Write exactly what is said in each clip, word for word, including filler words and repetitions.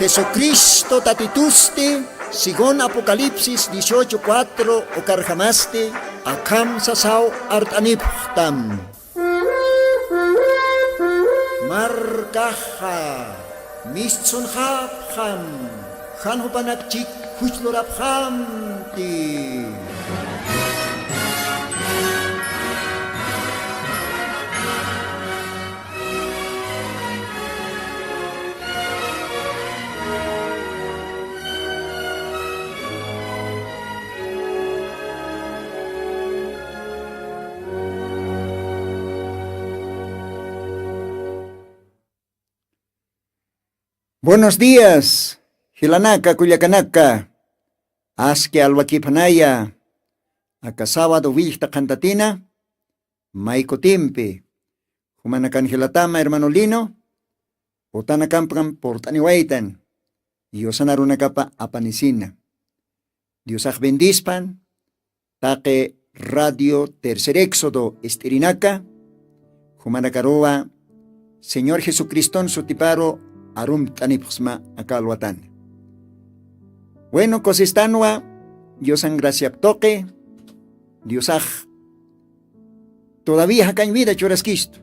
Jesucristo Tatitusti, según Apocalipsis dieciocho cuatro, ukarjamasti akham sasaw art'anipxtam. Markaxa mistsunxapxam, jan jupanakchik juchlurapxamti. Buenos días, jilanaka, kullakanaka. Aski alwakiphanaya, aka sábado willkta qhantatina, maykutimpi, jumanakan jilatama, hermano Lino, utanakampam purt'aniwaytan, yusan arunakapa apanisina. Diosax bendispan, taqi Radio Tercer Éxodo ist'irinaka, jumanakaruwa Señor Jesucriston sutiparu arumt'anipxsma aka alwatan. Bueno, kusistanwa, Diosan graciap tuqi, Diosax todavía jakañ vida churaskistu.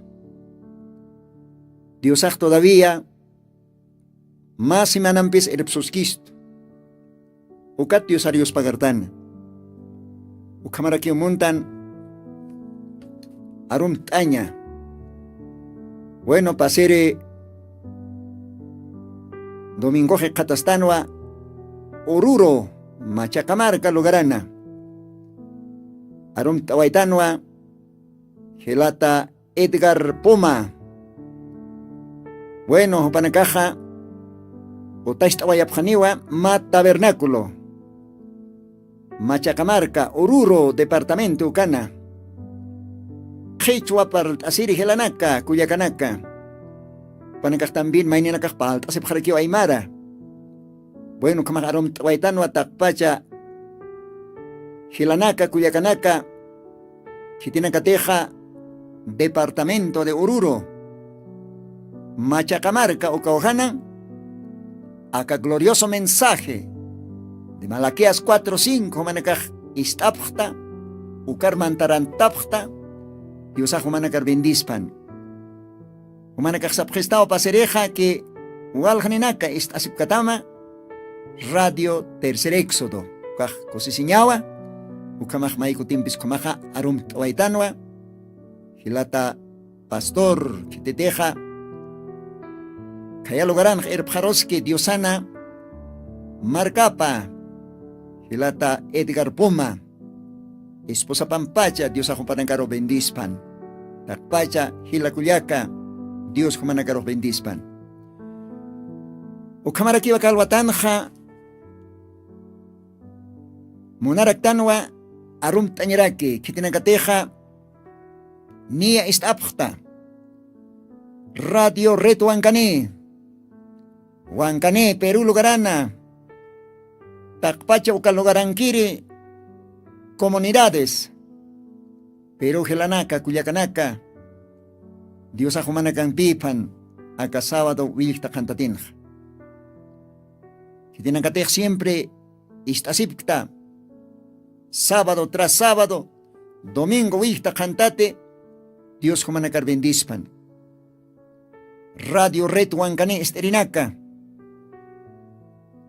Diosax todavía mä semanampis irpsuskistu. Ukat Diosar yuspagartana. Ukhamarakiw muntan arumt'aña. Bueno, pasiri domingoxi qhatastanwa Oruro, Machaca marka lugarana. Arumt'awaytanwa jilata Edgar Puma. Bueno, jupanakaxa utacht'awayapxaniwa mä tabernáculo, Machaca marka, Oruro departamento ukana. Qhichwa parlt'asiri jilanaka, kullakanaka. Jupanakax también mayninakax parlt'asipxarakiw aymara. Bueno, ukhamax arumt'awaytanwa taqpacha jilanaka, kullakanaka, khitinakatixa departamento de Oruro, Machaca marka ukawjana, aka glorioso mensaje de Malaquías cuatro cinco jumanakax ist'apxta, ukar mantarantapxta, Diosax jumanakar bendispan. Jumanakax sapxistaw pasirixa que waljaninaka ist'asipkatama Radio Tercer Éxodo. Ukax kusisiñawa, ukhamax maykutimpis ukhamaxa arumt'awaytanwa. Jilata pastor, khititixa khaya lugaranx irpxaruski Diosana markapa, jilata Edgar Puma. Esposapampacha Diosax jumanakaru bendispan. Taqpacha jila kullaka, Dios jumanakarux bendispan. Ukhamarakiwa aka alwatanxa munaraktanwa arumt'añaraki, khitinakatixa niya ist'apxta Radio Red Wankani. Wankani, Perú lugarana. Taqpacha uka lugarankiri comunidades. Perú jilanaka, kullakanaka. Diosax jumanakampipan aka sábado willkta qhantatinxa. Khitinakatix siempre ist'asipkta. Sábado tras sábado, domingo willkta qhantati, Dios jumanakar bendispan. Radio Red Wankani ist'irinaka.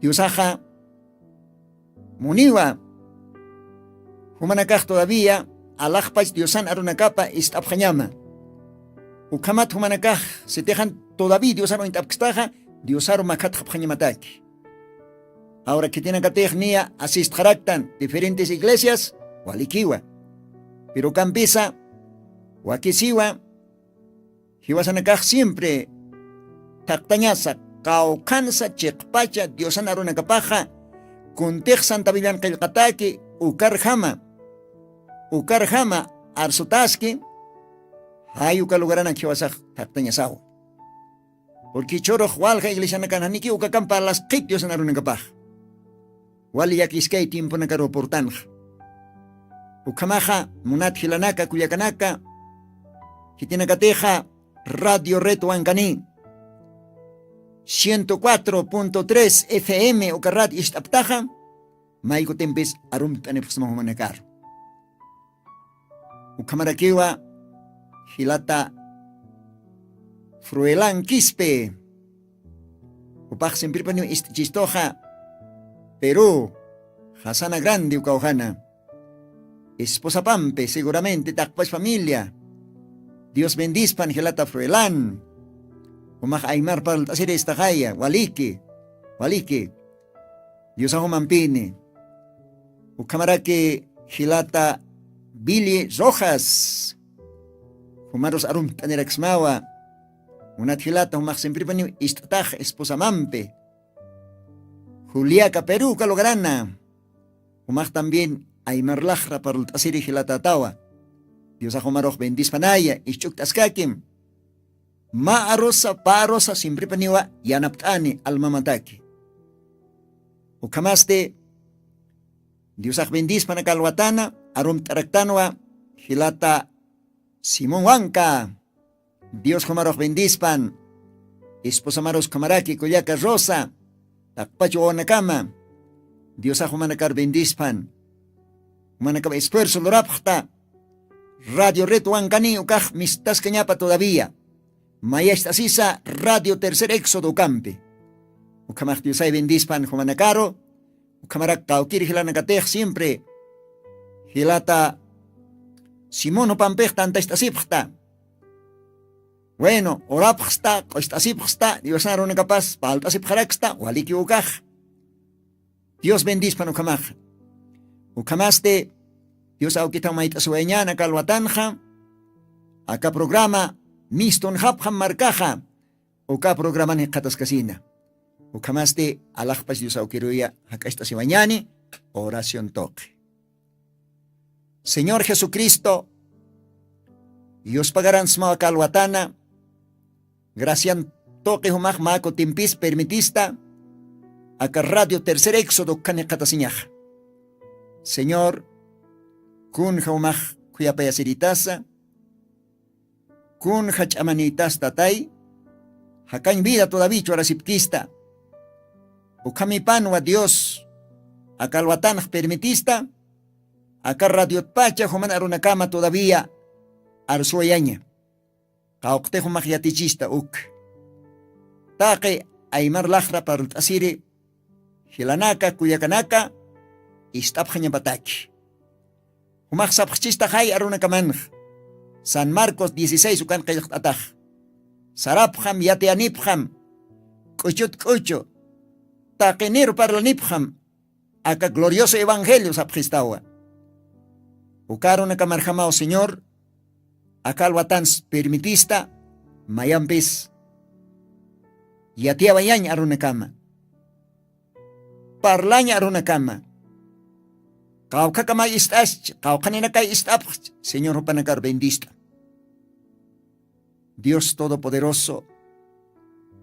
Diosaxa muniwa jumanakax todavía alaxpach Diosan arunakapa ist'apxañama. Ukhamat jumanakax sitixan todavía Diosan uñt'apkstaxa, Diosaru makhatxapxañamataki. Ahora khitinakatix niya asistxaraktan diferentes iglesias, walikiwa. Pero kampisa wakisiwa, jiwasanakax siempre thaqtañasa, qawqhansa chiqpacha Diosan arunakapaxa, kuntix Santa Biblian qillqataki, ukarjama, ukarjama arsutaski, jay uka lugaranak jiwasax thaqtañasawa. Porque jichhürux walja iglesianakan janiki ukakampa parlasqit Diosan arunakapax. Wali llakiskay tiemponakaru purtanxa. Ukhamaxa, munat jilanaka, kullakanaka, khitinakatixa Radio Red Wankani. ciento cuatro punto tres F M uka radio ist'aptaxa, maykutimpis arumt'anipxsma jumanakar. Ukhamarakiwa jilata Fruelan Quispe, jupax simpripaniw ist'ichistuxa Perú, Jasana Grande ukawjana. Esposapampi seguramente taqpach familia. Dios bendispan jilata Fruelan. Jumax aymar parlt'asiri istaxaya, waliki, waliki. Diosax jumampini. Ukhamaraki jilata Billy Rojas, jumarus arumt'aniraksmawa. Munat jilata, jumax simpripaniw ist'atax esposamampi. Juliaca Perú uka lugarana. Jumax también aymar laxra parlt'asiri jilatatawa. Diosax jumarux bendispanaya, isch'ukt'askakim. Mä arusa pä arusa simpripaniwa yanapt'ani almamataki. Ukhamasti Diosax bendispan aka alwatana. Arumt'araktanwa jilata Simón Wanka. Dios jumarux bendispan. Esposamarus ukhamaraki kullaka Rosa, taqpach wawanakama. Diosax jumanakar bendispan. Jumanakam esfuerzo lurapxta. Radio Red Wankani ukax mistaskañapa todavía. Mayacht'asisa Radio Tercer Éxodo ukampi. Ukhamax Diosay bendispan jumanakaru. Ukhamarak kawkir jilanakatix siempre jilata Simón jupampix tantacht'asipxta. Bueno, urapxsta, q'ust'asipxsta, Diosna runakapas palt'asipxaraksta, waliki ukax. Dios bendispan ukhamaxa. Ukhamasti Dios awkithaw mayt'asiwayañäna aka alwatanxa. Aka programa Mistunxapxam markaxa. Uka programan jikxataskasina. Ukhamasti alaxpach Dios awkiruya jak'acht'asiwañäni. Oración tuqi. Señor Jesucristo, yuspagaransmaw aka alwatana. Gracian tuqi jumax mä kutimpis permitista aka Radio Tercer Éxodo ukhan jikxatasiñaxa. Señor, kunja jumax khuyapayasiritasa, kunja ch'amanïtas, Tatay, jakañ vida todavía churasipkista. Ukhamipanwa Dios, aka alwatanx permitista aka radiotpacha juman arunakama todavía arsuwayaña. Qawqtix jumax yatichista uk. Taqi aymar laxra parlt'asiri jilanaka kullakanaka ist'apxañapataki. Jumax sapxchistaxay arunakamanx. San Marcos dieciséis ukan qillqt'atax. Sarapxam, yatiyanipxam, k'uchut k'uchu taqiniru parlanipxam, aka glorioso evangelio sapxistawa. Uka arunakamarjamaw Señor, aka alwatans permitista, mayampis yatiyawayañ arunakama, parlañ arunakama. Qawkhakamay ist'aschi, qawqhaninakay ist'apxchi, Señor jupanakar bendist'a. Dios Todopoderoso,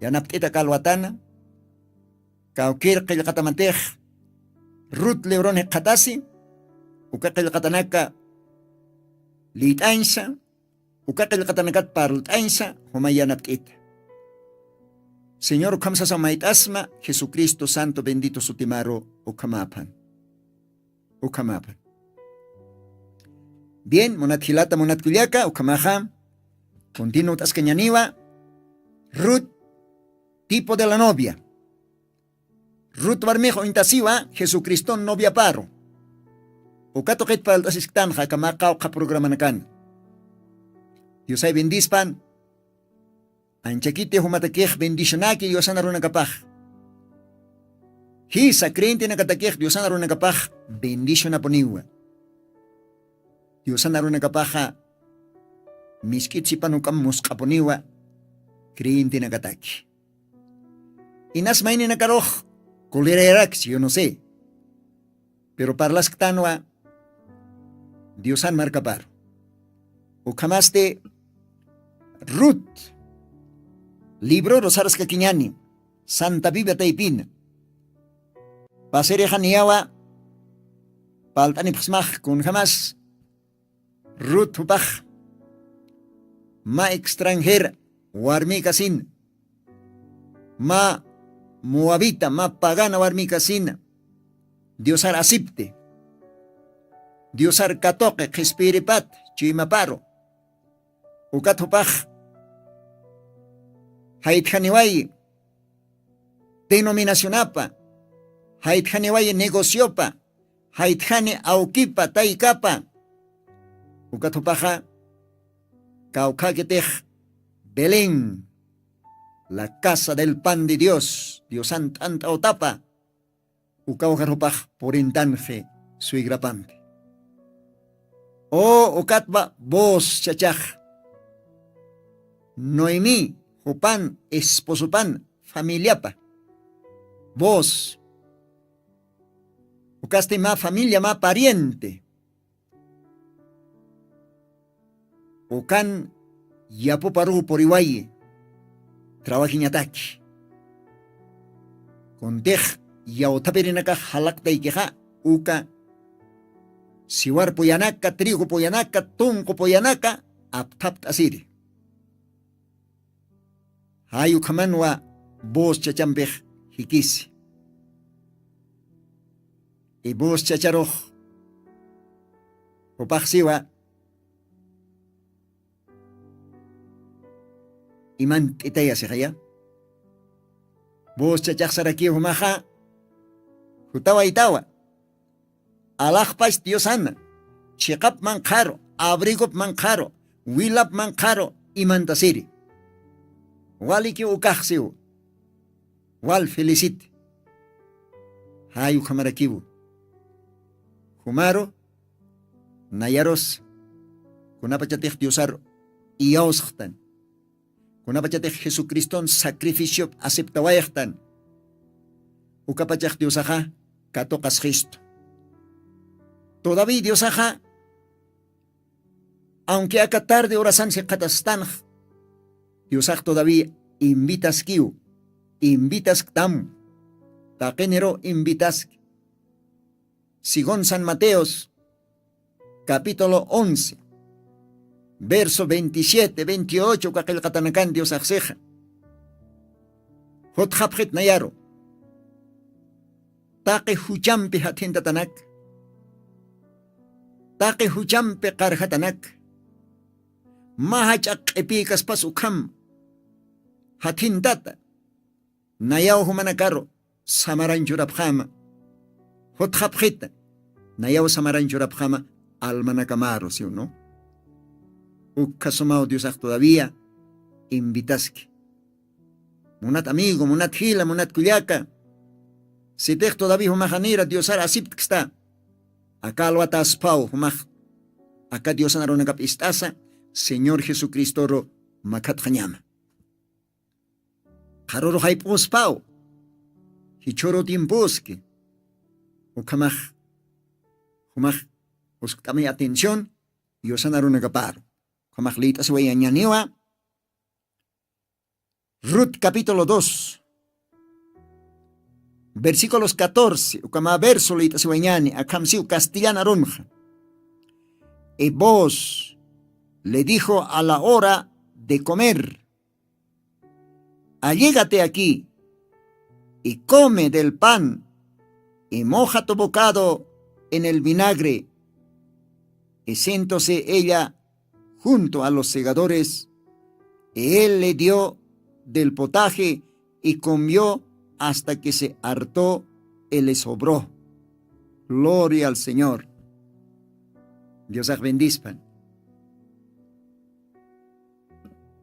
yanapt'ita aka alwatana. Kawkir qillqatamatix Rut libron jikxatasi, uka qillqatanaka liyt'añsa, uka qillqatanakat parlt'añsa, jumay yanapt'ita. Señor, ukham sasa mayt'asma, Jesucristo santo bendito sutimaru, ukhamapan. Ukhamapan. Bien, munat jilata, munat kullaka, ukhamaxa. Continuo t'askañaniwa. Rut, tipo de la novia. Rut warmix uñtasiwa Jesucriston noviaparu. Uka tuqit parlt'asisktanxa aka mä qawqha programanakan. Diosay bendispan. Anchakiti jumatakix bendicionaki Diosana runakapax. Jisa creyentenakatakix Diosana runakapax bendicionapuniwa. Diosana runakapaxa misk'it sipan juk'am musq'apuniwa creyentenakataki. Inas mayninakarux kulirayaraksi, yo no sé. Pero parlasktanwa Diosan markaparu. Ukhamasti Rut libroru saraskakiñani, Santa Biblia taypina. Pasirixaniyawa palt'anipxsmax kunjamas Rut jupax mä extranjera warmïkasin mä moabita mä pagana warmikasina diosar asipti, diosar katuqi qhispiyiripat chuymaparu. Ukat jupax jaytjaniwayi denominacionapa, jaytjaniwayi negociopa, jaytjani awkipa taykapa. Ukat jupaxa kawkhakitix Belén, la casa del pan de Dios, diosan t'ant'awtapa. Uka ujar jupax purintanxi suegrapampi. O ukatpa Boz chachax, Noemí jupan esposopan familiapa. Boz ukasti mä familia mä pariente. Ukan yapuparuw puriwayi trawajiñataki. Kuntix yawthapirinakax jalaqtaykixa uka siwar puyanaka trigo puyanaka tunqu puyanaka apthapt'asiri. Jay ukhamanwa Boz chachampix jikisi. Ibus chacharux jupaxsiwa imant'itayasixaya. Bus chachaxsarakiw jumaxa jutawaytawa alaxpach diosana chiqap manqharu abrigop manqharu wilap manqharu imantasiri. Walikiw ukaxsiw wal felicit. Jay ukhamarakiw jumaru nayarus kunapachatix diosar iyawsxtan kunapachatix jesucriston sacrificiop aceptawayxtan ukapachax diosaxa katuqasxistu. Todaví diosaxa aunque aka tarde horasan siqatastanx diosax todaví invitaskiw invitasktam taqiniru invitaski. Según san mateos capítulo once verso veintisiete veintiocho uka qillqatanakan diosaxsixa jutxapxit nayaru taqi juchampi jathintatanak taqi juchampi qarjatanak mä jach'a q'ipïkaspas ukham jathintata nayaw jumanakaru samaranchurapxama jutxapxita nayaw samaranchurapxama almanakamaru siwnu. Ukkhasumaw diosax todavía invitaski munat amigo munat jila munat kullaka. Sitix todavía jumaxanira diosar asiptksta aka alwataspaw jumax aka diosan arunakap ist'asa señor jesucristoru makhatxañama. Qharuru jayp'uspaw jichhuru tiempuski ukhamax jumax uskt'amay atención diosan arunakaparu. Ukhamax liyt'asiwayañaniwa rut capítulo dos versículos catorce ukama verso liyt'asiwañani akham siw castellan arunxa. Y vos le dijo a la hora de comer allégate aquí y come del pan y moja tu bocado en el vinagre. Y sentose ella junto a los segadores, y él le dio del potaje y comió hasta que se hartó y le sobró. Gloria al señor. Diosax bendispan.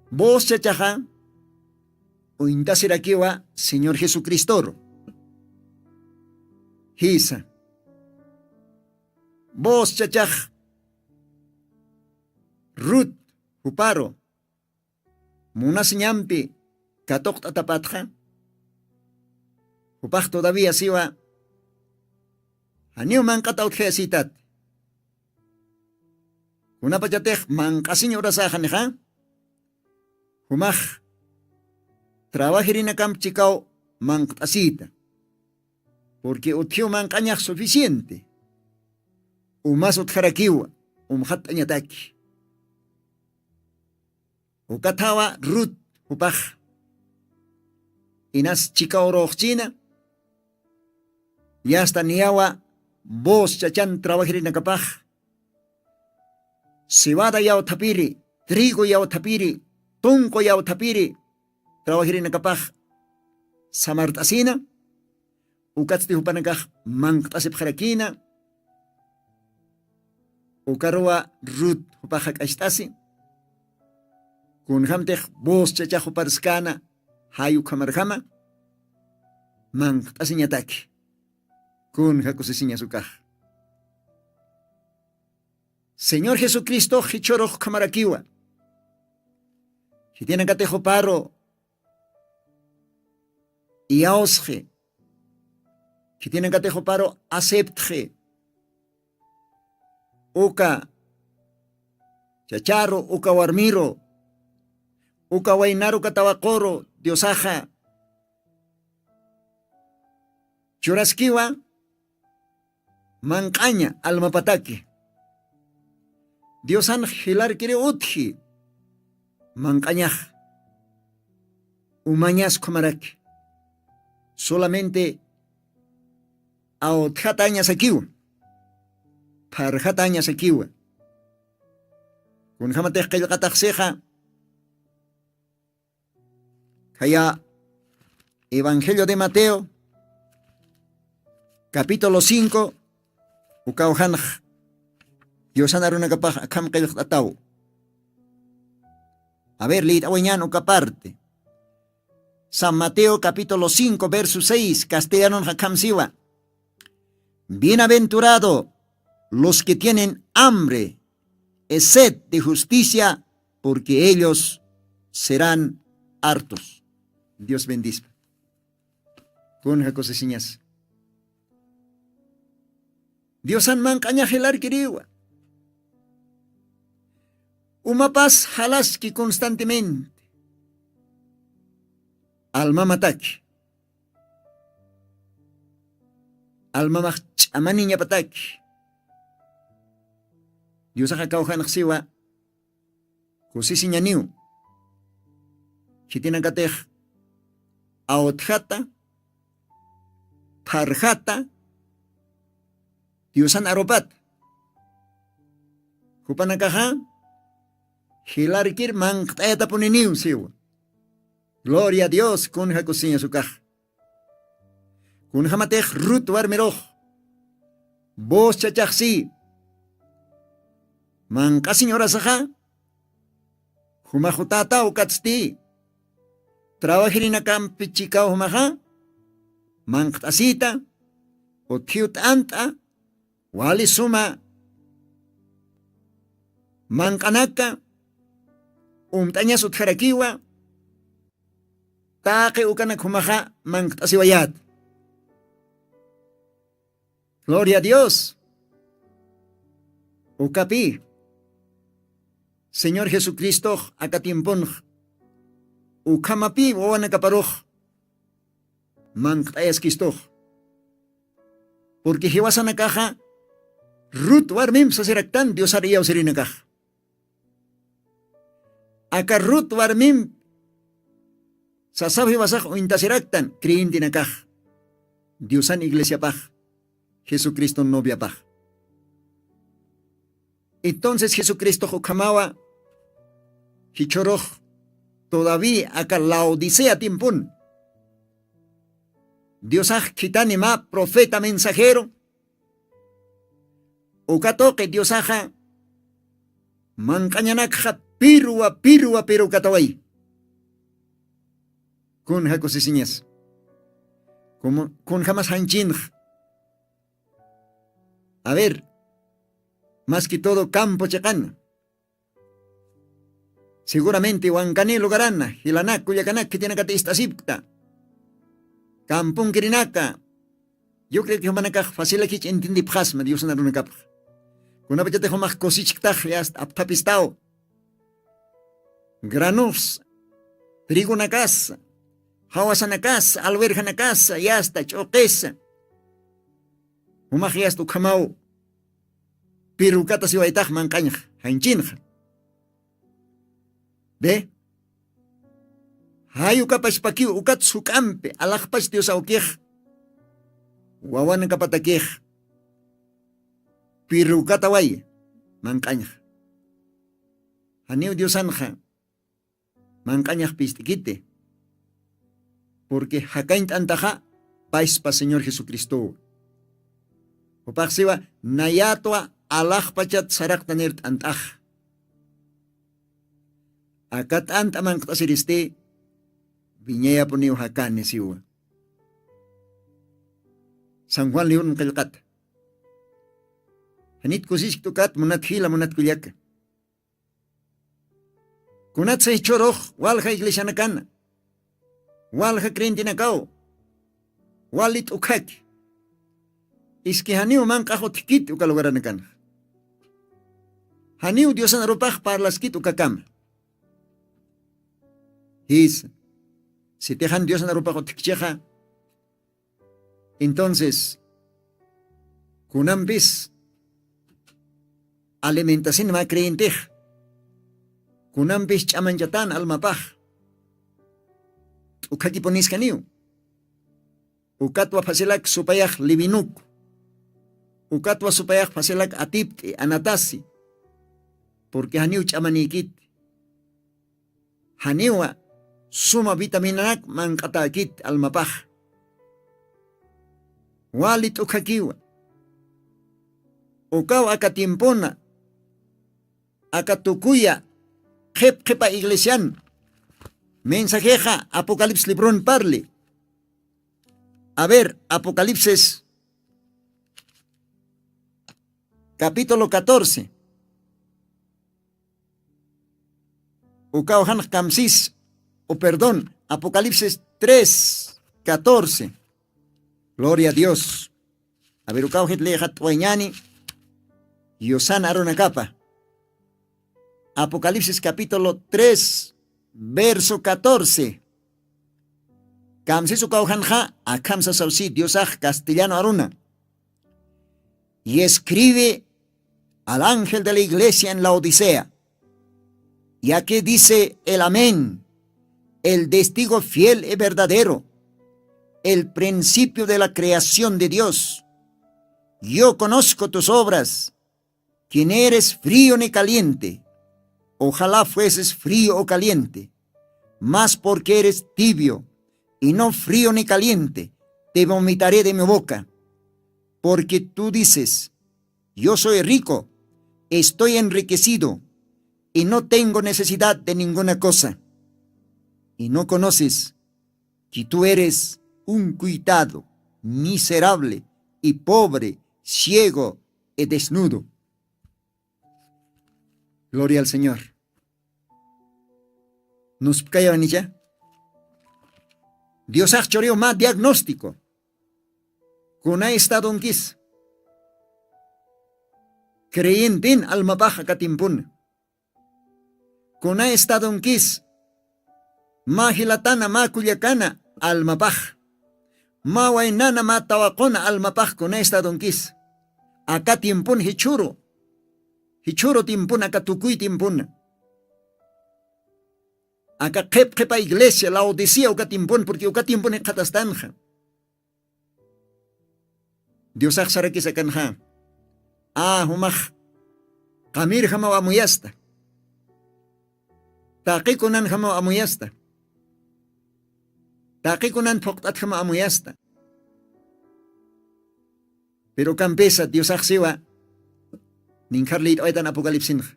Bus chachaxa uñtasirakiwa señor jesucristoru. Jisa bus chachax rut juparu munasiñampi katuqt'atapatxa jupax todavía siwa janiw manq'ata utjayasitat. Kunapachatix manq'asiñ urasaxanixa jumax trabajirinakamp chikaw manqt'asita. Purqui utjiw manq'añax suficiente umas utjarakiwa umxatt'añataki. Ukathawa rut jupax inas chikaw ruxchina. Yasta niyawa voz chachan trabajirinakapax, cebada yawthapiri, trigo yawthapiri, tunqu yawthapiri trabajirinakapax samart'asina. Ukatsti jupanakax manqt'asipxarakïna. Ukaruwa rut jupax jak'acht'asi. Kunjämtix voz chachax juparskana jay ukhamarjama manqt'asiñataki. Kunja kusisiñas ukax. Señor jesucristox jichhurux ukhamarakiwa. Khitinakatix juparu iyawsxi. Khitinakatix juparu aceptxi. Uka chacharu, uka warmiru, uka waynaru katawaquru diosaxa churaskiwa. Manq'aña almapataki diosanx jilarkiriw utji. Manq'añax umañas ukhamaraki. Solamente awtjataña sakiwa. Pharjataña sakiwa. Kunjämatix qillqataxsixa khaya evangelio de mateo capítulo cinco. Ukaw janx diosan arunakapax akham qillqt'ataw. A ver liyt'awañan uka parte. San mateo capítulo cinco verso seis castellanonx akham siwa. Bienaventurado los que tienen hambre y sed de justicia, porque ellos serán hartos. Dios bendispa. Kun jakusisiñas diosan manq'añax jilarkiriwa. Umapas jalaski constantemente almamataki. Almamax ch'amaniñapataki diosaxa kawjanaxsiwa. Kusisiñaniw khitinakatix awtjata pharjata diosan arupata. Jupanakaxa jilarkir manqt'ayatapuniniw siwa. Gloria a dios kun jakusiñasukax. Kunjamatix rut warmirux voz chachaxsi manq'asiñ urasaxa jumaxutata ukatsti trabajirinakampi chikaw jumaxa manqt'asita utjiw t'ant'a wali suma manq'anaka umt'añas utjarakiwa. Taqi ukanak jumaxa manqt'asiwayat. Gloria a dios. Ukapi señor jesucristox aka tiemponx ukhamapi wawanakaparux manqt'ayaskistux. Purqui jiwasanakaxa rut warmimp sasiraktan diosar iyawsirinakax. Aka rut warmimp sasaw jiwasax uñtasiraktan creyentenakax diosan iglesiapax jesucriston noviapax. Entonces jesucristox ukhamawa jichhurux todavía aka laodicea tiempon diosax khitani mä profeta mensajero uka tuqi diosaxa manq'añanakxa pirwa pirwa pirukataway. Kun jakusisiñas kunjamas janchinx. A ver, mas que todo campo chiqana seguramente wankani lugarana jilanak kullakanak khitinakata ist'asipkta campunkirinaka. Yo creo que jumanakax facilakich entendipxasma diosana runakapxa kunapachatix jumax kusichktax yasta apthapistaw granus trigonakasa jawasanakasa alwerjanakasa yasta ch'uqisa jumax yasta ukhamaw pirukata siwaytax manq'añxa janchinxa. Be Jay ukapachpakiw ukat suk'ampi alaxpach diosawkix wawanakapatakix pirrukataway manq'añxa. Janiw diosanxa manq'añax pist'ikiti purqui jakañt'antaxa paspa señor jesucristowa. Jupaxsiwa nayatwa alaxpachat saraqtanir t'ant'axa. Aka t'ant'a manqt'asiristi wiñayapuniw jakani siwa. San juan león qillqata. Janit kusisktukat munat jila munat kullaka. Kunatsa jichhurux walja iglesianakana walja creyentenakaw wali t'ukhaki. Iski janiw manq'ax utjkit uka lugaranakanxa. Janiw diosan arupax parlaskit ukakama. Jisa, sitixan diosan arupax utjkchixa entonces kunampis alimentasin mä creyentix kunampis ch'amanchatan almapax t'ukhakipuniskaniw. Ukatwa facilak supayax livinuk. Ukatwa supayax facilak atipt'i anatasi purqui janiw ch'amanïkiti. Janiwa suma vitaminanak manq'atäkit almapax. Wali t'ukhakiwa. Ukaw aka tiempona aka tukuya qhip qhipa iglesian mensajexa apocalipsis libron parli. A ver, apocalipsis capítulo catorce. Ukaw janx kamsis o perdón, apocalipsis tres catorce. Gloria a dios. A ver ukaw jit lixat t'uwañani yusan arunakapa. Apocalipsis capítulo tres verso catorce. Kamsis ukaw janxa akham sasaw si diosax castellano aruna. Y escribe al ángel de la iglesia en Laodicea. Y aquí dice el amén, el testigo fiel y verdadero, el principio de la creación de dios. Yo conozco tus obras, que no eres frío ni caliente. Ojalá fueses frío o caliente, mas porque eres tibio y no frío ni caliente, te vomitaré de mi boca. Porque tú dices: yo soy rico, estoy enriquecido y no tengo necesidad de ninguna cosa, y no conoces que tú eres un cuitado, miserable y pobre, ciego y desnudo. Gloria al señor. Nuspkayawanicha diosax churiw mä diagnóstico. Kuna estadonkis creyentin almapax aka tiempuna? Kuna estadonkis mä jilatana mä kullakana almapax, mä waynana mä tawaquna almapax kuna estadonkis? Aka tiempun jichhuru jichhuru tiempun aka tukuy tiempuna. Aka qhip qhipa iglesia laodicea uka tiempun purqui uka tiempun jikxatastanxa. Diosax sarakisa kanxa a jumax qamirjamaw amuyasta. Taqi kunanjamaw amuyasta. Taqi kunan phuqt'atjamaw amuyasta. Pero kampisa diosax siwa ninkhar liyt'awaytan apocalipsinxa.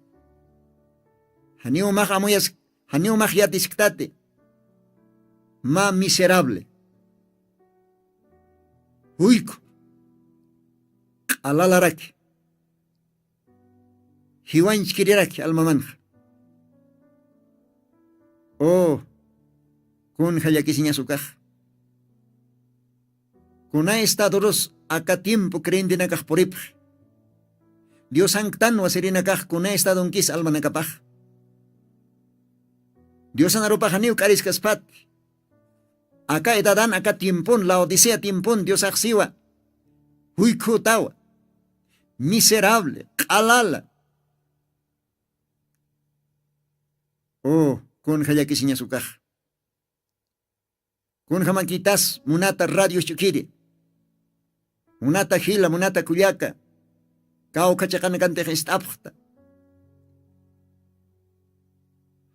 Janiw max amuyas janiw max yatisktati. Mä miserable, juykhu, q'alalaraki, jiwañchkiriraki almamanxa. O kunja llakisiñas ukax? Kuna estadurus aka tiempo creyentenakax puripxi? Diosanktanwa sirinakax kuna estadonkis almanakapax? Diosanarupaxaniw k'ariskaspati aka edadan aka tiempon laodicea tiempon diosaxsiwa juykhutawa, miserable, q'alala. O kunja llakisiñas ukax? Kunjamakitas munata radio ch'ukiri, munata jila, munata kullaka, kawkha chiqanakantix ist'apxta.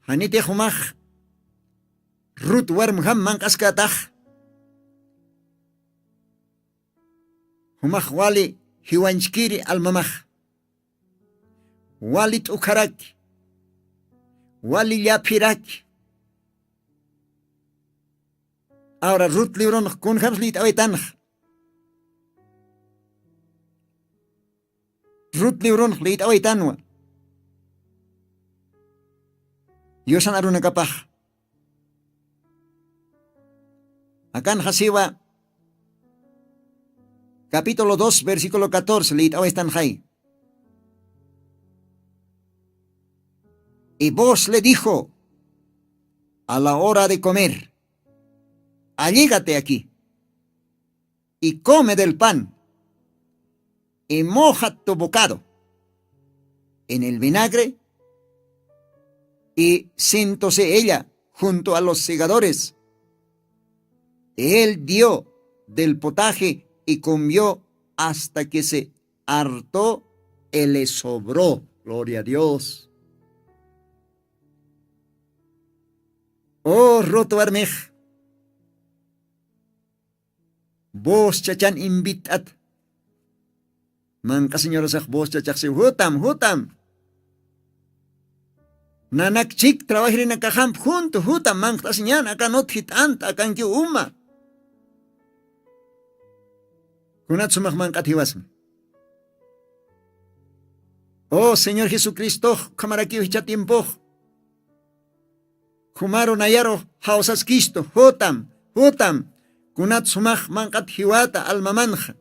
Janitix jumax rut warmjam manq'askatax, jumax wali jiwanchkiri almamax, wali t'ukharaki, wali llaphiraki. Awra rut liwrunx kunjams lït'awaytanx? Rut liwrunx lït'awaytanwa yusan arunakapax. Akan jasiwa capítulo dos versículo catorce lït'awaystan jay. Y vos le dijo a la hora de comer, allígate aquí y come del pan y moja tu bocado en el vinagre y sentose ella junto a los segadores. Él dio del potaje y comió hasta que se hartó y le sobró. Gloria a Dios. Oh, rut warmix, vos chachan invit'at. Manq'a señorasax vos chachaxsiw jutam jutam. Nanak chik trabajirinakaxamp juntu jutam manqt'asiñan akan utjit'ant akankiw uma. Kunat sumax manq'at jiwasmi? Oh, señor jesucristox ukhamarakiw jichha tiempox jumaru nayaru jawsaskistu jutam jutam. Kunat sumax manq'at jiwata almamanxa?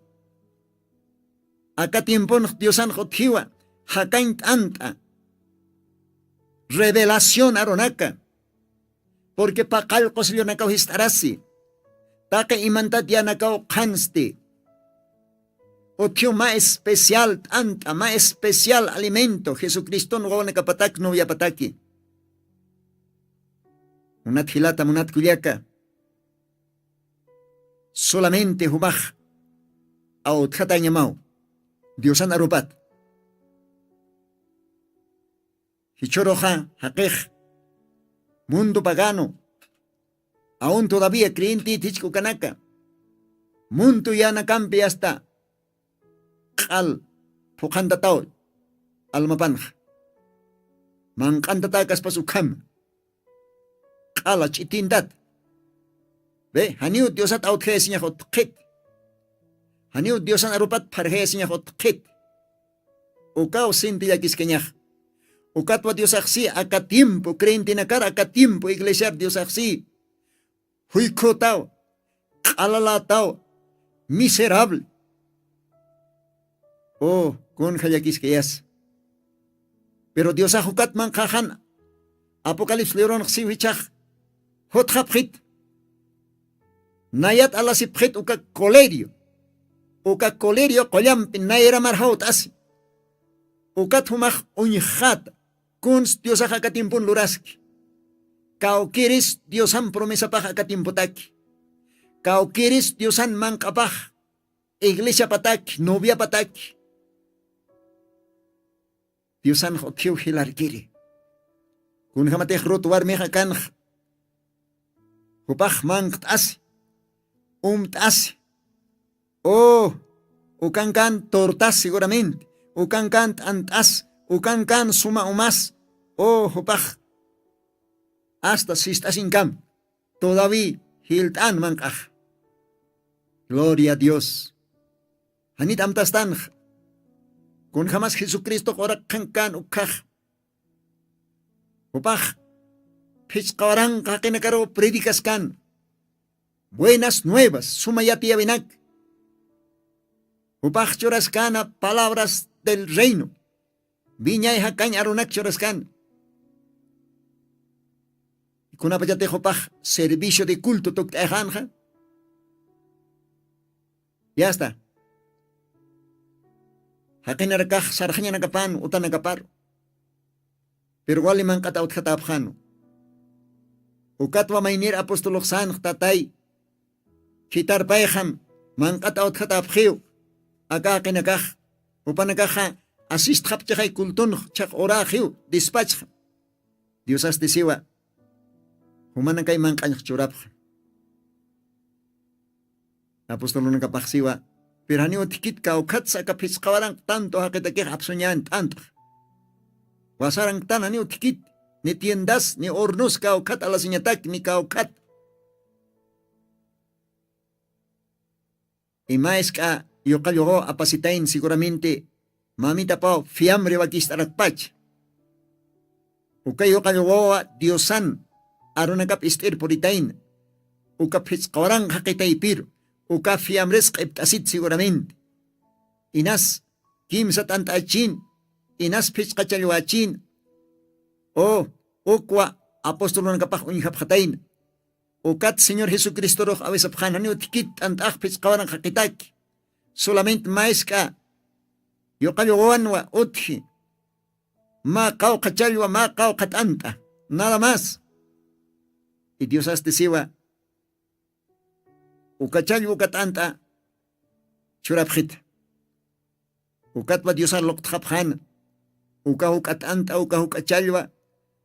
Aka tiemponx diosanx utjiwa jakañ t'ant'a revelación arunaka. Purqui paqallqu sellonakaw jist'arasi taqi imantat yanakaw qhansti. Utjiw mä especial t'ant'a mä especial alimento jesucriston wawanakapatak noviapataki. Munat jilata munat kullaka, solamente jumax awtjatañamaw diosan arupat. Jichhuruxa jaqix mundo pagano aun todavía creyentit jichk'ukanaka munto yänakampi asta q'al phuqhantataw almapanxa manq'antatäkaspas ukhama q'ala ch'itintat. Be janiw diosat awtjayasiñax utqhit janiw diosan arupat pharjayasiñax utqhit. Ukaw sinti llakiskañax. Ukatwa diosaxsi aka tiempo creyentenakar aka tiempo iglesiar diosaxsi juykhutaw q'alalataw miserable. Oh, kunja llakiskayas. Pero diosax ukat manqhaxan apocalipsis libronx siw jichhax jutxapxit. Nayat alasipxit uka colerio uka colerio qullampi nayramar jawt'asi. Ukat jumax uñjxata kuns diosax aka tiempon luraski. Kawkiris diosan promesapax aka tiempotaki kawkiris diosan manq'apax iglesiapataki noviapataki diosanx utjiw jilarkiri. Kunjamatix rut warmix akanx jupax manqt'asi umt'asi. Oh, ukankan tortas seguramente ukankan t'ant'as ukankan suma umas. Oh, jupax asta sist'asinkam todaví jilt'an manq'ax. Gloria a dios. Janit amtastanxa kunjamas jesucristox uraqkhankan ukkhax jupax phichqa waranqa jaqinakaruw predicaskan buenas nuevas suma yatiyawinak. Jupax churaskana palabras del reino viñay jakañ arunak churaskana. Kunapachatix jupax servicio de culto tukt'ayxanxa yasta jaqinarakax sarxañanakapan utanakaparu. Pero wali manq'at awtjatäpxanu. Ukatwa maynir apostoloxsanx tatay Khitarpayxam manq'at awtjatapxiw. Aka jaqinakax jupanakaxa asistxapchixay kultunx chhaq uraxiw dispachxa. Diosasti siwa jumanakay manq'añx churapxa. Apostolunakapax siwa, pero janiw utjkit kawkhatsa aka phisqa waranq tanto jaqitakix apsuñan t'ant'x. Wasaranktan janiw utjkit ni tiendas ni hornos kawkhat alasiñatak ni kawkhat. Ima isk'a yuqalluqaw apasitayn seguramente mamitapaw fiambre wakist'arakpach. Uka yuqalluqawa diosan arunakap ist'ir puritayna. Uka phichqa waranqa jaqitaypir uka fiambres q'ipt'asit seguramente. Inas kimsa t'ant'achin inas phichqa challwachin. O ukwa apostolunakapax uñjapxatayna. Ukat señor jesucristorux awisapxan janiw utjkit t'ant'ax phichqa waranqa jaqitaki. Solamente mä isk'a yuqalluqawanwa utji. Mä qawqha challwa mä qawqha t'ant'a. Nada más. Y diosasti siwa uka challwa uka t'ant'a churapxita. Ukatwa diosar luqtxapxana. Uka juk'a t'ant'a uka juk'a challwa.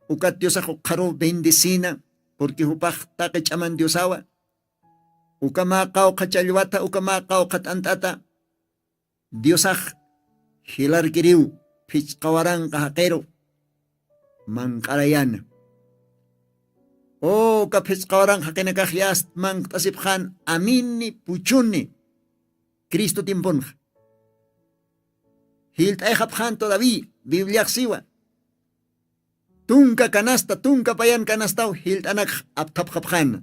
Ukat diosax ukxaruw bendecina. Purqui jupax taqi ch'aman diosawa. Uka mä qawqha challwata uka mä qawqha t'ant'ata diosax jilarkiriw phichqa waranqa jaqiru manq'arayana. Uka phichqa waranqa jaqinakax yast manqt'asipxan amini puchuni. Cristo tiemponxa jilt'ayxapxan todavía bibliax siwa. Tunka canasta tunka payan canastaw jilt'anakx apthapxapxana.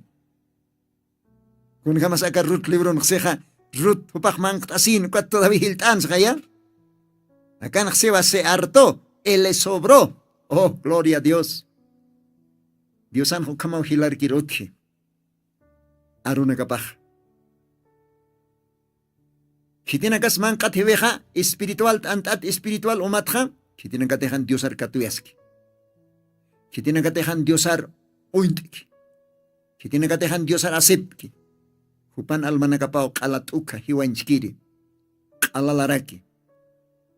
Kunjamas aka rut libronxsixa rut jupax manqt'asin ukat todavía jilt'ansxaya. Akanxsiwa se hartó y le sobró. Oh gloria a dios. Diosanx ukhamaw jilarkir utji arunakapax. Khitinakas manq'at jiwixa espiritual t'ant'at espiritual umatxa khitinakatixan diosar katuyaski. Khitinakatixan diosar uñt'ki. Khitinakatixan diosar asipki. Jupan almanakapaw q'ala t'ukha jiwañchkiri q'alalaraki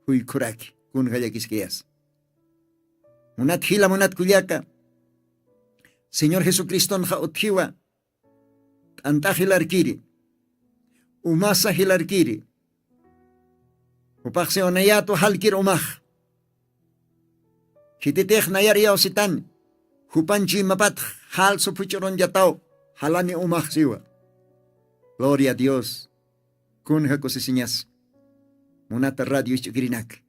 juykhuraki kunja llakiskayas. Munat jila munat kullaka señor jesucristonxa utjiwa t'ant'a jilarkiri umasa jilarkiri. Jupaxsiw nayatwa jalkir umax. Khititix nayar iyawsitani jupan chuymapatx jalsu phuch'urunllataw jalani umax siwa. Gloria a dios. Kunja kusisiñas munata radio isch'ukirinak.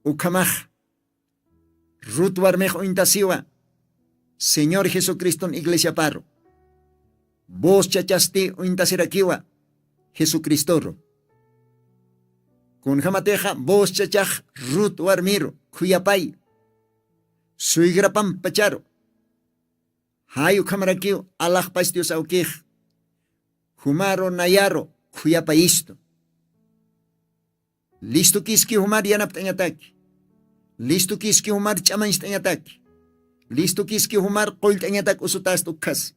Ukhamax rut warmix uñtasiwa señor jesucriston iglesiaparu. Voz chachasti uñtasirakiwa jesucristoru. Kunjamatixa voz chachax rut warmiru khuyapay suegrapampacharu. Jay ukhamarakiw alaxpach dios awkix jumaru nayaru khuyapayistu. Listukiski jumar yanapt'añataki. Listukiski jumar ch'amañcht'añataki. Listukiski jumar qullt'añatak usutast ukkhas.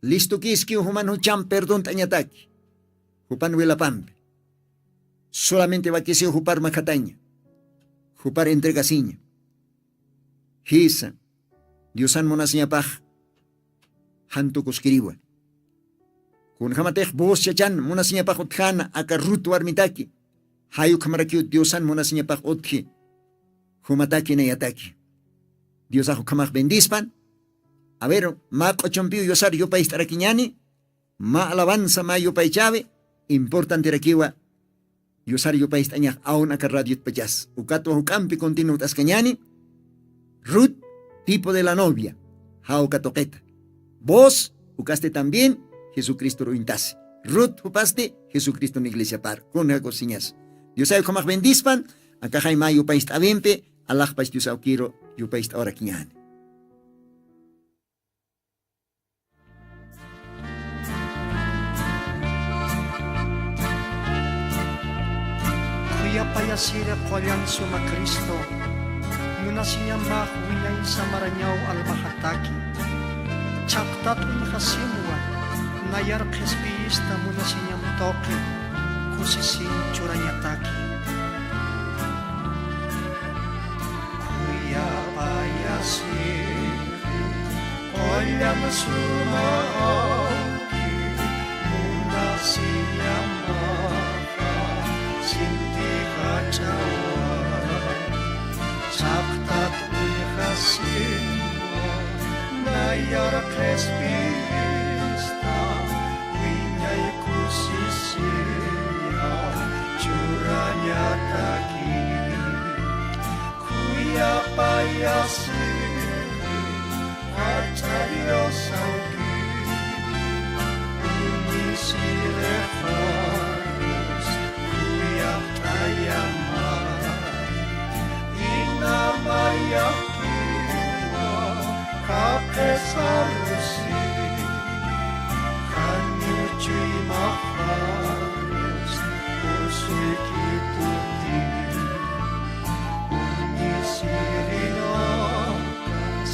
Listukiski juman jucham perdont'añataki jupan wilapampi. Solamente wakisiw jupar makhataña jupar entregasiña. Jisa diosan munasiñapax jantukuskiriwa. Kunjamatix voz chachan munasiñapax utjana aka rut warmitaki jay ukhamarakiw diosan munasiñapax utji. Jumataki nayataki diosax ukhamax bendispan. A ver mä q'uchumpiw yusar yupayst'arakiñani. Mä alabanza mä yupaychawi importantirakiwa. Yusar yupayst'añax awn aka radiotpachas ukatwa juk'ampi continuwt'askañani. Rut tipo de la novia jawka tuqita. Voz ukasti también jesucristor uyntasi. Rut jupasti jesucriston iglesiapar kunja kusiñas. Diosay ukhamax bendispan. Akaxay mä yupayst'awimpi alaxpach diosawkiru yupayst'awrakiñani. Khuyapayasiri qullan suma cristo munasiñamax wiñay samarañaw almaxataki. Chhaqtat uñjasinwa Nayar qhispiyista munasiñam tuqi, kusisiñ churañataki. Khuyapayasiri, qullan suma awki, munasiñamaxa sinti jach'awa. Saqtat uñjasinwa, nayar qhispiyista, wiñay kusisiña churañataki. Khuyapayasiri, jach'a Dios awki, uñisirixarus khuyapt'ayamay. Inamayakiwa, jaqis arusi, janiw chuymaxarus usuykituti. Uñisirinakas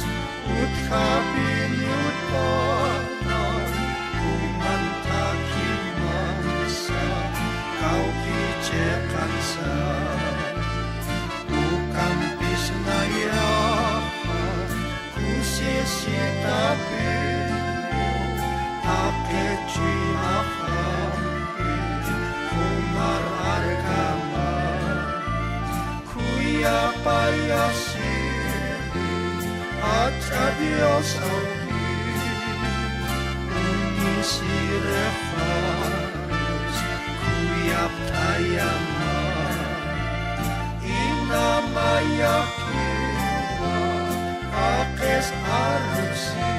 utjapiñutatan, uman thakhimasa kawki chiqansa. Ukampis nayaxa kusisitapiñu, taqi chuymaxampi jumar arkama. Khuyapayasiri, jach'a Dios awki, uñisirixarus khuyapt'ayama. Inamayakiwa, jaqis arusi,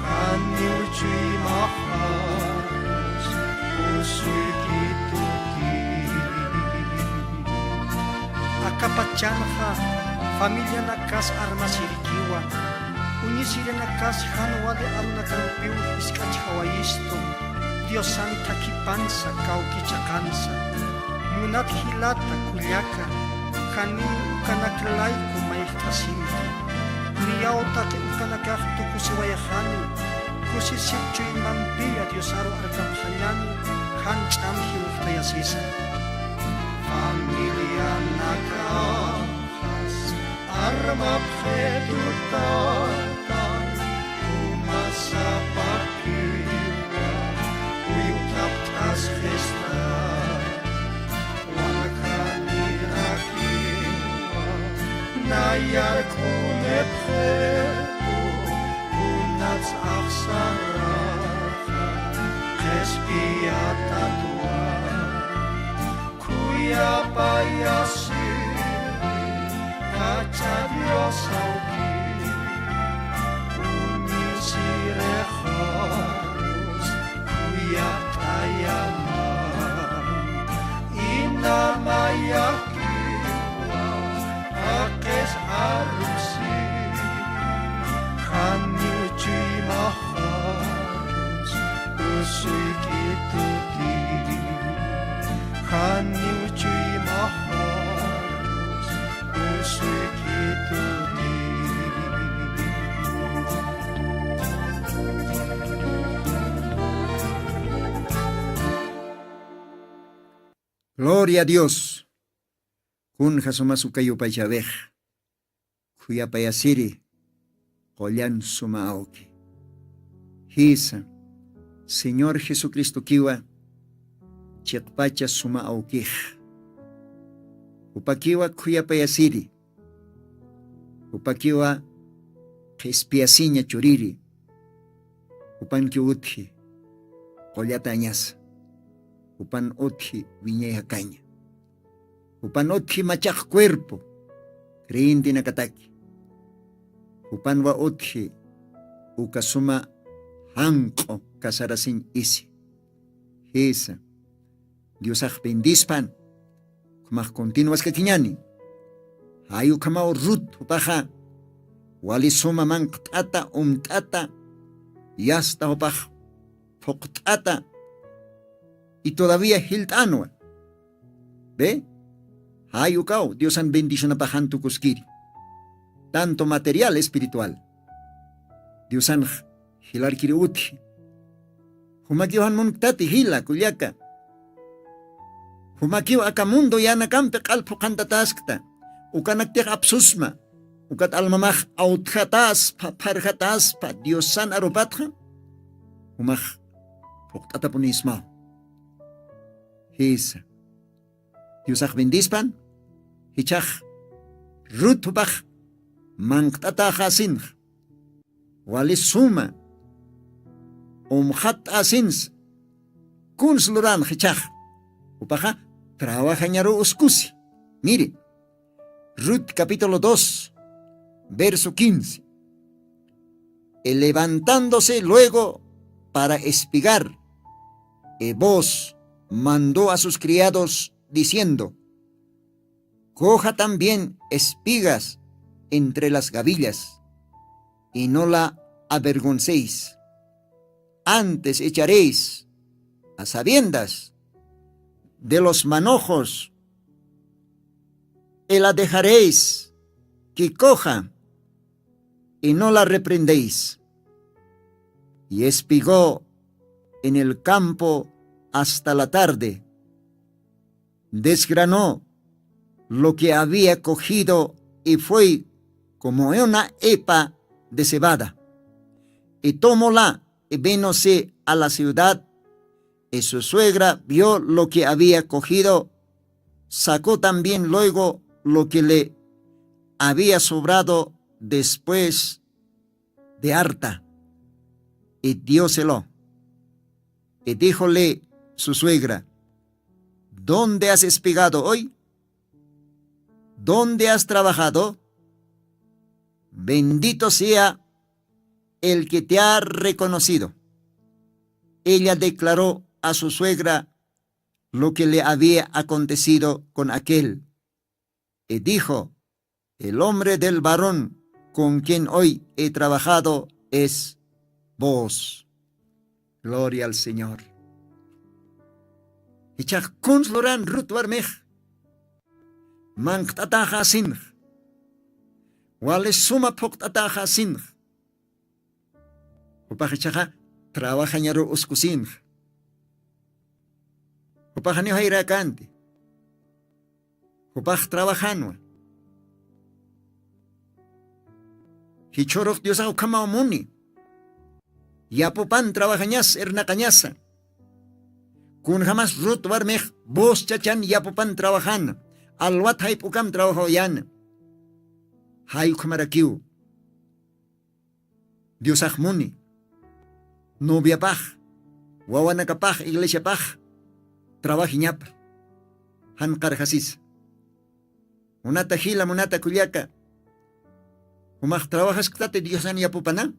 janiw chuymaxarus usuykituti. Aka pachanxa familianakas armasirikiwa, uñisirinakas jan wali arunakampiw jisk'achjawayistu, Diosan thakhipansa, kawki chiqansa. Munat jilata kullaka, janiw ukanak layku mayjt'asimpi. Niyaw taqi ukanakax tukusiwayxani, kusisip chuymampiya Diosaru arkapxañani, jan ch'am jiwxtayasisa. Familianakaxas armapxitutatan, jumasapakiwa uyt'apt'asxista. Waljanirakiwa nayar k'umipxitu, kunats axsaraxa qhispiyatatwa. Khuyapayasiri, jach'a Dios awki, uñisirixarus khuyapt'ayama. Inamayakiwa, jaqis arusi, janiw chuymaxarus usuykituti. Janiw chuymaxarus usuykituti. Gloria a Dios. Kunja sumas uka yupaychawix. Khuyapayasiri, qullan suma awki. Jisa, Señor Jesucristokiwa chiqpacha suma awkix. Jupakiwa khuyapayasiri. Jupakiwa qhispiyasiña churiri. Jupanki utji qullata añasa. Jupan utji wiñay jakaña. Jupan utji machaq cuerpo creyentenakataki. Jupanwa utji uka suma janq'u kasarasiñ isi. Jisa, Diosax bendispan. Ukhamax continuaskakiñani. Jay ukhamaw Rut jupaxa wali suma manq't'ata, umt'ata, yasta jupax phuqt'ata, y todavía jilt'anwa. ¿Ve? Jay ukaw Diosan bendicionapax jan tukuskiri. Tanto material, espiritual. Diosanx jilarkiri utji. Jumakiw jan munktati jila kullaka. Jumakiw aka mundo yänakampi q'al phuqhantataskta. Ukanaktix apsusma. Ukat almamax awtjataspa pharjataspa diosan arupatxa, jumax phuqt'atapunismaw. Jisa, diosax bendispan. Jichhax rut jupax manqt'ataxasinxa, wali suma umxatt'asinsa. Kuns luranxa jichhax? Jupaxa trawajañaru uskusi. Miri, Rut capítulo dos, verso quince. Y levantándose luego para espigar, y voz mandó a sus criados diciendo: "Coja también espigas entre las gavillas, y no la avergoncéis. Antes echaréis a sabiendas de los manojos, y la dejaréis que coja, y no la reprendéis". Y espigó en el campo hasta la tarde. Desgranó lo que había cogido y fue como una epa de cebada. Y tomóla y vínose a la ciudad, y su suegra vio lo que había cogido, sacó también luego lo que le había sobrado después de harta, y dióselo. Y díjole su suegra: "¿Dónde has espigado hoy? ¿Dónde has trabajado? Bendito sea el que te ha reconocido". Ella declaró a su suegra lo que le había acontecido con aquel. Y dijo: "El hombre del varón con quien hoy he trabajado es Booz". Gloria al Señor. Ichax kuns luran Rut warmix manqt'ataxa asinx, wali suma phuqt'ataxa asinx. Jupax ichaxa trabajañaru uskusinx. Jupaxaniw jayrakanti. Jupax trabajanwa. Jichhurux diosax ukhamaw muni. Yapupan trabajañas irnaqañasa. Kunjamas Rut warmix Booz chachan yapupan trabajana, alwat jayp'ukam trabajawayana. Jay ukhamarakiw diosax muni noviapax, wawanakapax, iglesiapax trabajiñapa. Jan qarjasisa. Munata jila, munata kullaka, jumax trabajasktati diosan yapupana?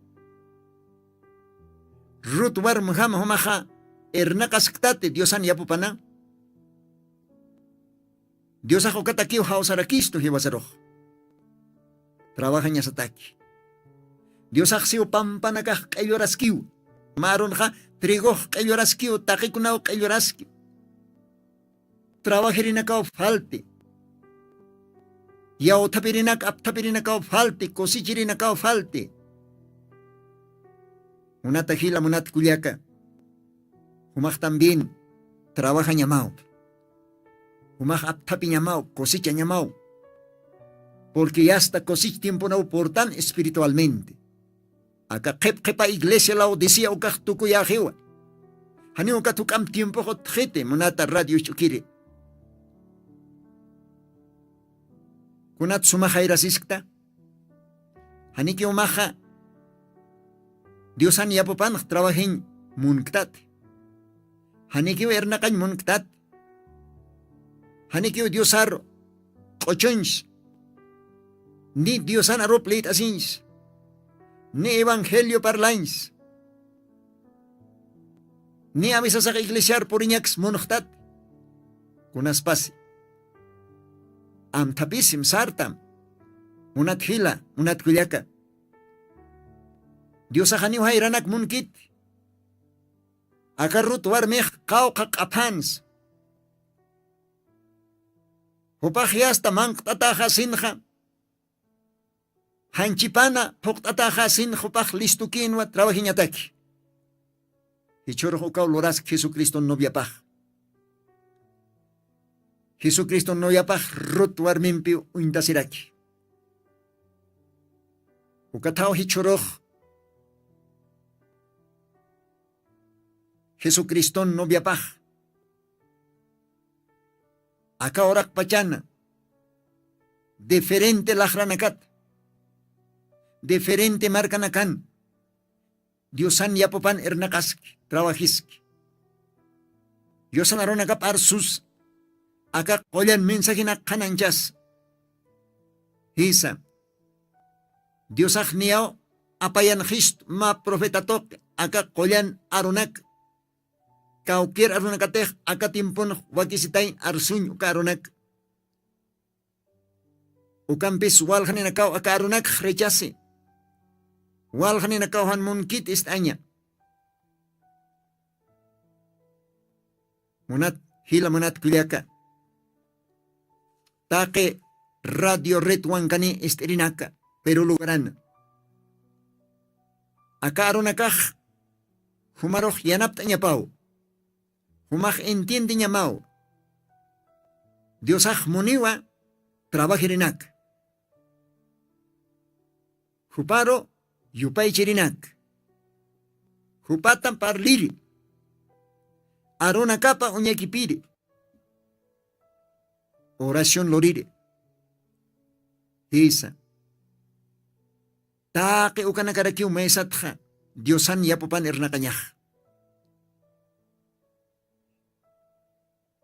Rut warmjama jumaxa irnaqasktati diosan yapupana? Diosax ukatakiw jawsarakistu jiwasarux. Trabajañasataki. Diosax siw pampanakax q'illuraskiw. Mä arunxa trigox q'illuraskiw, taqikunaw q'illuraski. Trabajirinakaw falti. Yawthapirinak apthapirinakaw falti, kusichirinakaw falti. Munata jila, munata kullaka, jumax también trabajañamaw. Jumax apthapiñamaw, cosechañamaw. Porque yasta cosech tiemponaw purtan espiritualmente. Aka qhip qhipa iglesia Laodicea ukax tukuyäxiwa. Janiw ukat juk'amp tiempox utjxiti, munata radio ch'ukiri. Kunat suma jayrasiskta? Janikiw maxa diosan yapupanx trabajiñ munktati. Janikiw irnaqañ munktati. Janikiw diosar q'uchuñs, ni diosan arup lït'asiñs, ni evangelio parlañs, ni avisasax iglesiar puriñaks munxtat. Kunaspasi amthapisim sartam. Munat jila, munat kullaka, diosaxaniw jayranak munkit. Aka Rut warmix qawqha q'aphansa. Jupax yasta manqt'ataxa sinxa, janchipana phuqt'ataxa sin jupax listukïnwa trabajiñataki. Jichhurux ukaw luraski jesucriston noviapax. Jesucriston noviapax rut warmimpi uñtasiraki. Ukathaw jichhurux jesucriston noviapax aka uraqpachana diferente laxranakat diferente markanakan diosan yapupan irnaqaski trawajiski. Diosan arunakap arsus aka qullan mensajinak qhananchas jisa diosaxniyaw apayan jist ma profetatoq aka qullan arunak kawkir arunakatix aka timpun wakisitayn arsuñ uka arunak. Ukampis walxninakaw aka arunakx rechasi walxninakaw jan munkit ist'aña. Munat jila munat kullaka taqi radio red wankani ist'irinaka peru lugarana aka arunakax jumarux yanapt'añapaw jumax entiendeñamaw diosax muniwa trabajirinak juparu yupaychirinak jupata parliri arunakapa uñakipiri oración luriri jisa taqi ukanakarakiw maysatxa diosan yapupan irnaqañax.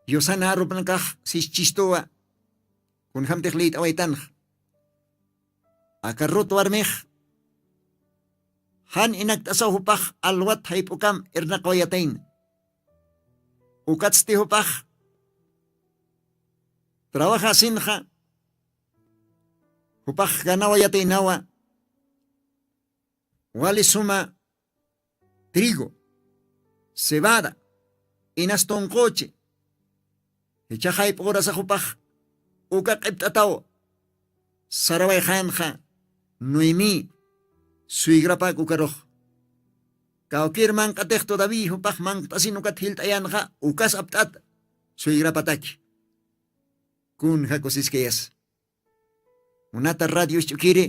Diosan arupnakax sischistuwa kunjamtix liyt'awaytanxa aka rut warmix jan inakt'asaw jupax alwat jayp'ukam irnaqawayatayna. Ukatsti jupax trawajasinxa jupax ganawayataynawa wali suma trigo cebada inastunquchi jichhaxayp'u urasax jupax uka q'ipt'ataw sarawayxanxa noemí suegrapak ukarux kawkir manq'atix todavía jupax manqt'asin ukat jilt'ayanxa ukas apt'ata suegrapataki. Kunja kusiskayas munata radio isch'ukiri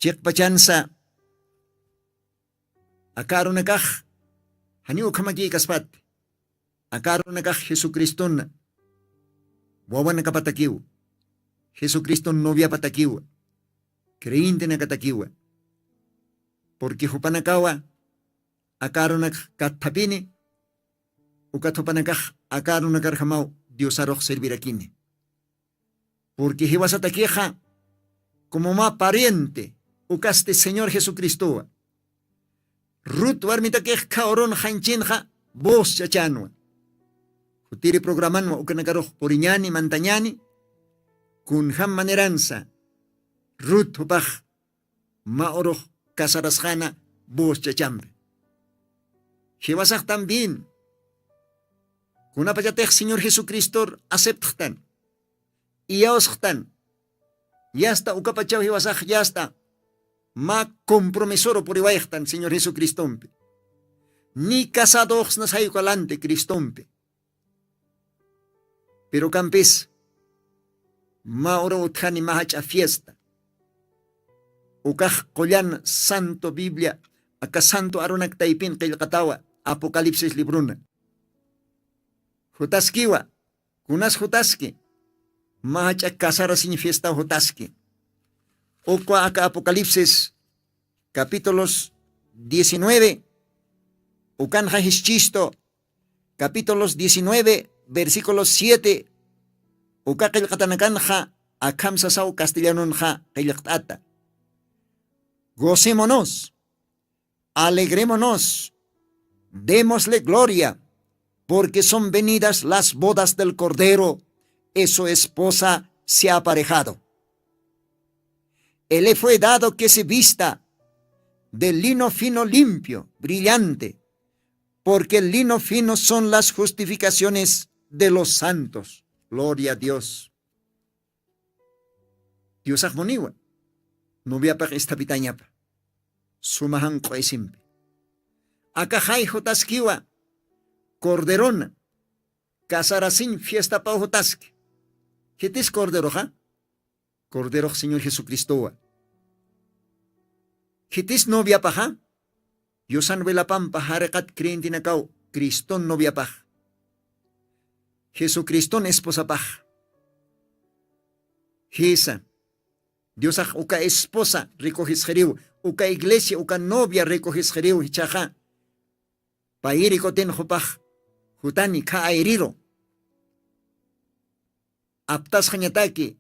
chiqpachansa aka arunakax janiw ukhamakïkaspati aka arunakax jesucristona wawanakapatakiwa jesucriston noviapatakiwa creyentenakatakiwa. Purqui jupanakawa aka arunakax katthapini ukat jupanakax aka arunakarjamaw diosarux servirakini. Purqui jiwasatakixa kumuma pariente ukasti señor jesucristowa rut warmitakix khawrun janchinxa voz chachanwa jutiri programanwa ukanakarux puriñani mantañani kunjam maneransa rut jupax ma urux casarasxana voz chachampi. Jiwasax también kunapachatix señor jesucristor aceptxtan iyawsxtan yasta ukapachaw jiwasax yasta ma compromisoro puriwayxtan señor jesucristompi ni casadoxsna sayukalanti cristompi. Pirukampis ma uru utjani ma jach'a fiesta ukax qullan santo biblia aka santo arunak taypin qillqatawa apocalipsis libruna. Jutaskiwa kunas jutaski ma jach'a casarasiñ fiestaw jutaski. Ukwa aka apocalipsis capítulos diecinueve ukanxa jischistu capítulos diecinueve versículos siete uka qillqatanakanxa akham sasaw castellanonxa qillqt'ata. Gocémonos, alegrémonos, démosle gloria, porque son venidas las bodas del cordero y su esposa se ha aparejado. Él le fue dado que se vista de lino fino limpio brillante, porque el lino fino son las justificaciones de los santos. Gloria a dios. Diosax muniwa noviapax isthapitañapa suma janq'u isimpi. Akaxay jutaskiwa corderona, casarasiñ fiestapaw jutaski. Jitis corderoxa? Corderox señor jesucristowa. Jitis noviapaxa? Yusan wilapampa jariqat creyentenakaw criston noviapax, jesucriston esposapax. Jisa, diosax uka esposa recogisxiriw, uka iglesia uka novia recogisxiriw jichhaxa, payiri kutin jupax jutani kha ayriru aptasxañataki.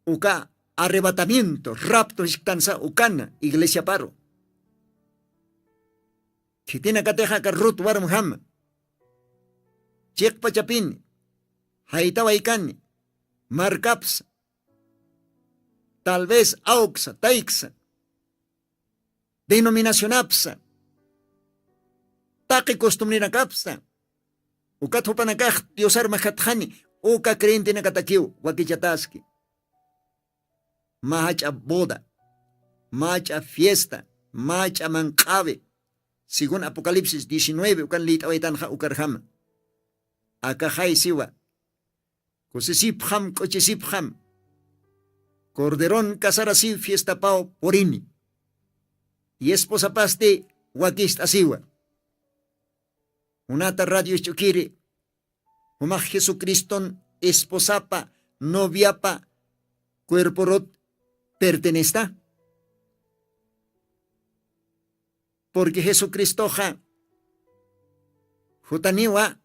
Uka arrebatamiento rapto jisktansa ukana iglesiaparu. Khitinakatixa aka rut warmjama chiqpachapini, jaytawaykani, markapsa, tal vez awksa tayksa, denominacionapsa, taqi costumbrenakapsa, ukat jupanakax diosar makhatxani uka creyentenakatakiw wakichataski. Mä jach'a boda, mä jach'a fiesta, mä jach'a manq'awi, según apocalipsis diecinueve ukan lït'awaytanxa ukarjama. Akaxay siwa, kusisipxam k'uchisipxam, corderon casarasiw fiestapaw purini, y esposapasti wakist'asiwa. Unata radio isch'ukiri, jumax jesucriston esposapa noviapa cuerporut pertenesta? Porque jesucristoxa jutaniwa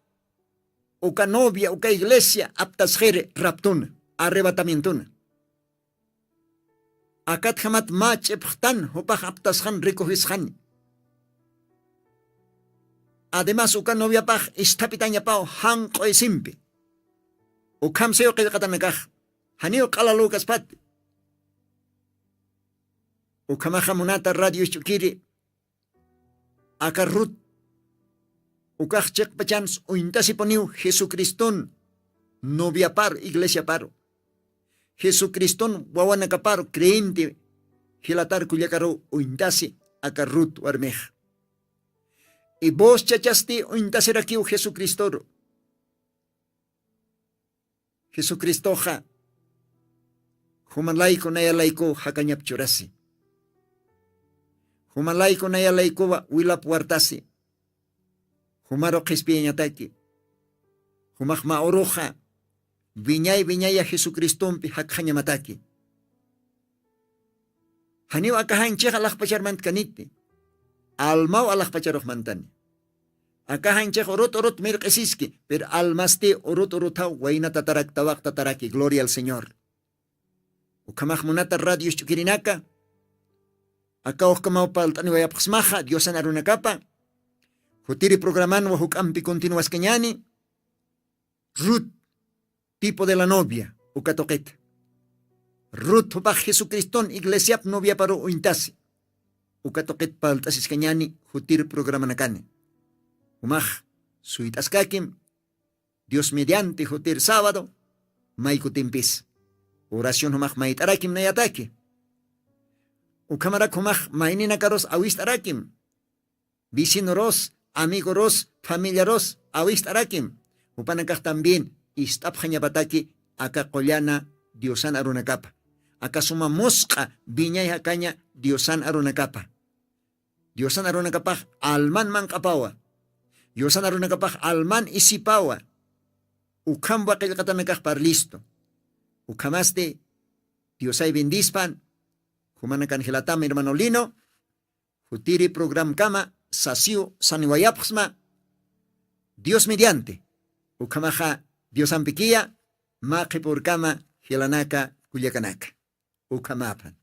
uka novia uka iglesia aptasxiri raptuna, arrebatamientuna. Akatjamat mä ch'ipxtan jupax aptasxan recogisxani. Además uka noviapax isthapitañapaw janq'u isimpi. Ukham siw qillqatanakax, janiw q'alalukaspati. Ukhamaxa munata radio isch'ukiri, aka rut ukax chiqpachans uñtasipuniw jesucriston noviaparu iglesiaparu, jesucriston wawanakaparu creyente jilatar kullakaruw uñtasi aka rut warmix. Ibus chachasti uñtasirakiw jesucristoru. Jesucristoxa jumalayku nayalaykuw jakañap churasi, jumalayku nayalaykuwa wilap wartasi. Jumaru qhispiyañataki, jumax mä uruxa wiñay wiñaya jesucristompi jakxañamataki. Janiw akaxanchix alaxpacharmantkaniti, almaw alaxpacharux mantani. Akaxanchix urut urut mirq'isiski, pero almasti urut uruthaw waynatatarak tawaqtataraki. Gloria al señor. Ukhamax munata radio isch'ukirinaka, aka uxkamaw palt'aniwayapxsmaxa diosan arunakapa. Jutiri programanwa juk'ampi continuwaskañani. Rut, tipo de la novia, uka tuqita. Rut jupax jesucriston iglesiap noviaparu uñtasi. Uka tuqit palt'asiskañani jutir programanakani. Jumax suyt'askakim, dios mediante jutir sábado maykutimpis oración jumax mayt'arakim nayataki. Ukhamarak jumax mayninakarus awist'arakim, vecinorus, amigorus, familiarus awist'arakim. Jupanakax también ist'apxañapataki aka qullana diosan arunakapa, aka suma musq'a wiñay jakaña diosan arunakapa. Diosan arunakapax alman manq'apawa, diosan arunakapax alman isipawa. Ukham waqillqatanakax parlistu. Ukhamasti diosay bendispan. Jumanakan jilatam hermano lino, jutiri programkama sasiw saniwayapxsma dios mediante. Ukhamaxa diosampikiya mä qhipurkama jilanaka kullakanaka. Ukhamapan.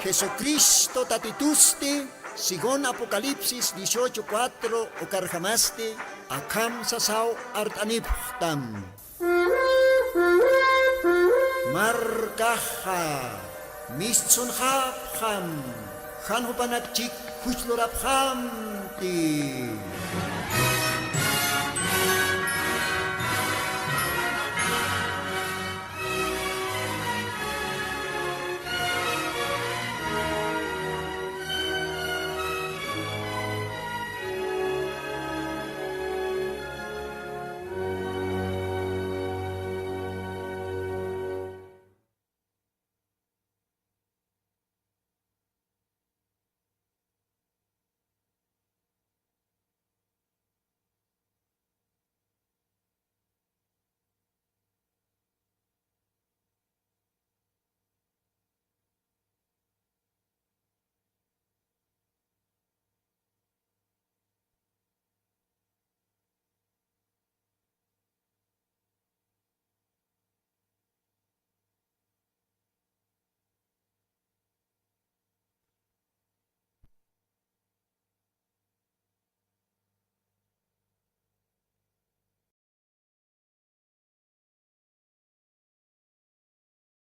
Jesucristo tatitusti según apocalipsis dieciocho cuatro ukarjamasti akham sasaw art'anipxtam. Markaxa mistsunxapxam, jan jupanak chik juchlurapxamti.